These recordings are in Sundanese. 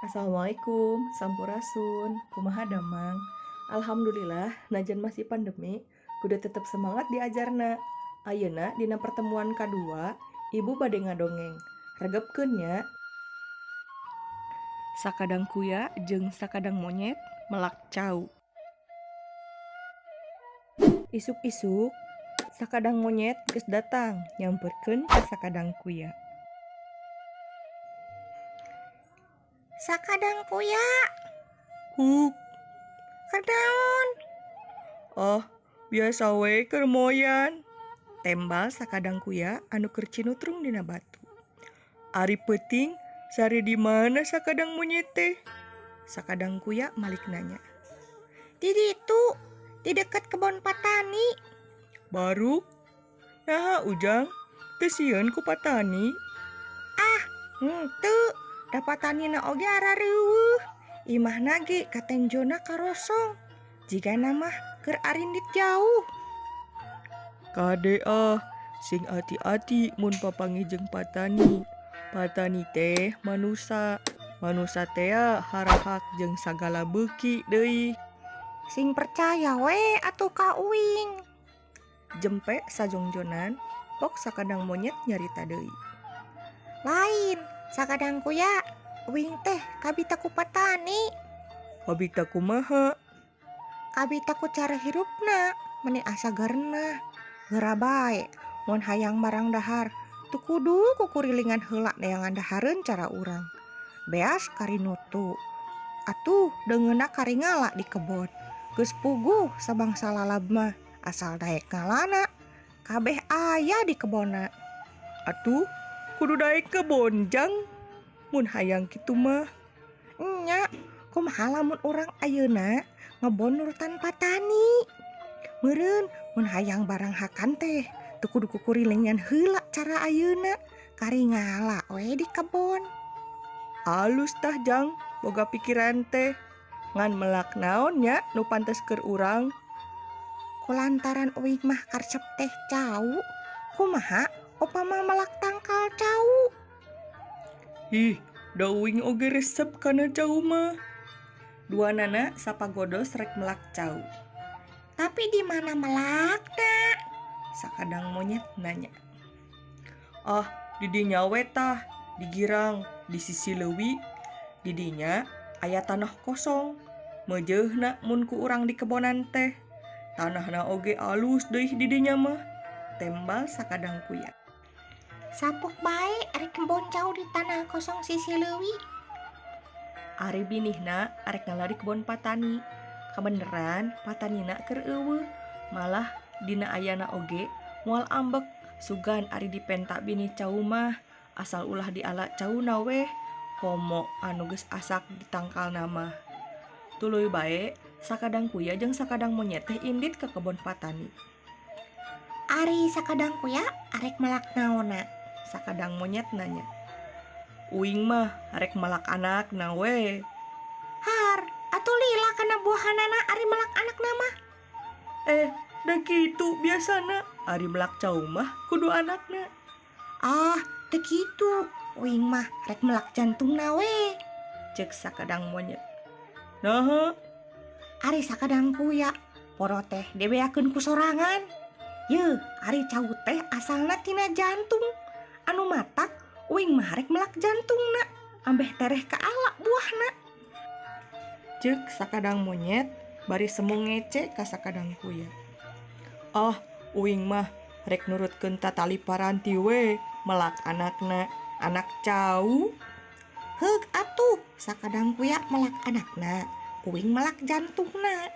Assalamualaikum, sampurasun, kumaha damang. Alhamdulillah, najan masih pandemi, kudu tetep semangat diajarna. Ayeuna dina pertemuan kadua, ibu bade ngadongeng. Regepkeun nya. Sakadang kuya jeung sakadang monyet melak cau. Isuk-isuk, sakadang monyet geus datang nyamperkeun ka sakadang kuya. Sakadang kuya. Huk. Kedaon? Oh, biasa we keur moyan. Tembal sakadang kuya anu keur cinutrung dina batu. Ari peuting sare di mana sakadang monyet teh? Sakadang kuya malik nanya. Di ditu, di deket kebon patani. Baru? Naha ujang, teu sieun ku patani? Ah, henteu. Da patanina oge arareuweuh. Imahna ge katenjona karosong. Jigana mah keur arindit jauh. Kade ah, sing ati-ati mun papanggih jeung patani. Patani teh manusa. Manusa tea harahak jeung sagala beuki deui. Sing percaya we atuh ka uing. Jempe sajongjonan, pok sakadang monyet nyarita deui. Lain, sakadang kuya, uing teh kabita ku patani. Kabita kumaha? Kabita ku cara hirupna, meni asa garenah. Geura bae, mun hayang barang dahar, teu kudu kukurilingan heula neangan dahareun cara urang. Beas karinutu. Atuh deungeunna karingala di kebon. Geus puguh sabangsa lalab mah, asal daek ngalana. Kabeh aya di kebonna. Atuh kudu daek kebon jang. Mun hayang kitu mah. Nya, kumaha lamun urang ayeuna ngebon nurutan patani. Meureun mun hayang barang hakan teh teu kudu kukurilingan heula cara ayeuna, karingala we di kebon. Alus tah jang, boga pikiran teh. Ngan melak naon nya nu pantes keur urang. Kulantaran uing mah karesep teh cau, kumaha upama melak tangkal cau? Ih, da uing oge resep kana cau mah. Duanana sapagodos rek melak cau. Tapi di mana melakna? Sakadang monyet nanya. Ah, di dinya we tah, di girang, di sisi leuwi. Di dinya aya tanah kosong. Meujeuhna mun ku urang di kebonan teh. Tanahna oge alus deui di dinya mah. Tembal sakadang kuya. Sapuk bae arek kebon cau di tanah kosong sisi leuwi. Ari binihna arek ngala di kebon patani. Kabeneran patanina keur eueuh. Malah dina ayana oge moal ambek. Sugan ari dipenta binih cau mah asal ulah diala cauna weh. Komo anu geus asak di tangkalna mah. Tuluy bae sakadang kuya jeung sakadang monyet teh indit ka kebon patani. Ari sakadang kuya arek melak naonna? Sakadang monyet nanya. Uing mah arek melak anakna we. Har, atuh lila kana buahanana ari melak anakna mah. Da kitu biasana ari melak cau mah kudu anakna. Ah, teu kitu. Uing mah rek melak jantungna we. Ceuk sakadang monyet. Naha? Ari sakadang kuya, poro teh dibeakeun ku sorangan. Yeuh, ari cau teh asalna tina jantung. Anu matak uing mah rek melak jantungna, ambeh tereh kaala buahna. Ceuk sakadang monyet bari semu ngece ka sakadang kuya. Ah, uing mah rek nurutkeun tatali paranti we, melak anakna, anak cau. Heug atuh, sakadang kuya melak anakna, uing melak jantungna.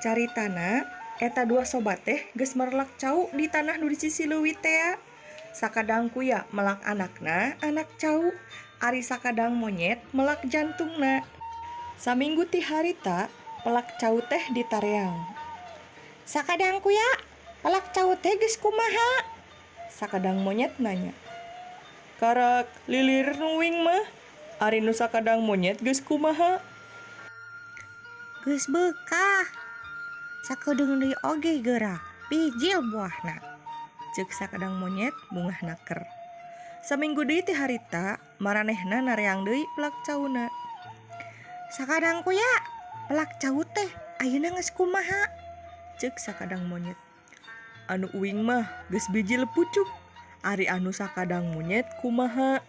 Caritana eta dua sobat teh geus merelak cau di tanah nu di sisi leuwi tea. Sakadang kuya melak anakna, anak cau. Ari sakadang monyet melak jantungna. Saminggu ti harita pelak cau teh ditareang. Sakadang kuya, pelak cau teh geus kumaha? Sakadang monyet nanya. Karak lilir nuing mah, ari nu sakadang monyet geus kumaha? Geus beukah. Sakedeung deui oge geura, bijil buahna. Ceuk sakadang monyet bungah naker. Saminggu deui ti harita, maranehna nareang deui pelak cauna. Sakadang kuya, pelak cau teh ayeuna geus kumaha? Ceuk sakadang monyet. Anu uing mah geus bijil pucuk. Ari anu sakadang monyet kumaha?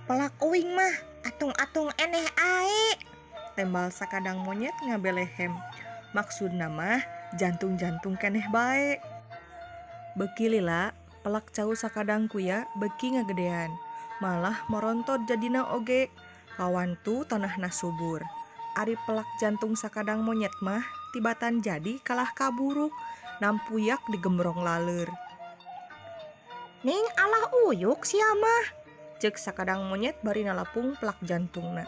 Pelak uing mah atung-atung eneh ae. Tembal sakadang monyet ngabelehem. Maksudna mah jantung-jantung keneh bae. Beuki lila pelak cau sakadang kuya beuki ngagedean. Malah morontot jadina oge. Kawantu tanahna subur. Ari pelak jantung sakadang monyet mah tibatan jadi kalah kaburuk, nampuyak digembrong laleur. Ning alah uyuk sia mah, ceuk sakadang monyet bari nalapung pelak jantungna.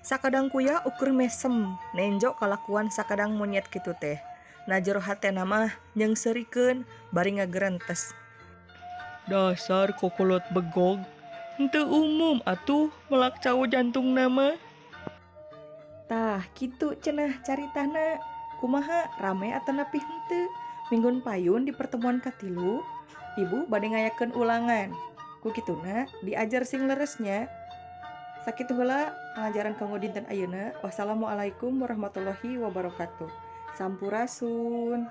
Sakadang kuya ukur mesem, nenjo kalakuan sakadang monyet kitu teh. Na jero hatena mah nyeungseurikeun bari ngagerentes. Dasar kokolot begog, henteu umum atuh melak cau jantungna mah. Tah kitu cenah caritana. Kumaha rame atanapi henteu? Minggon payun di pertemuan katilu, ibu bade ngayakeun ulangan. Ku kituna diajar sing leresnya. Sakitu heula pangajaran kanggo dinten ayeuna. Wassalamualaikum warahmatullahi wabarakatuh. Sampurasun.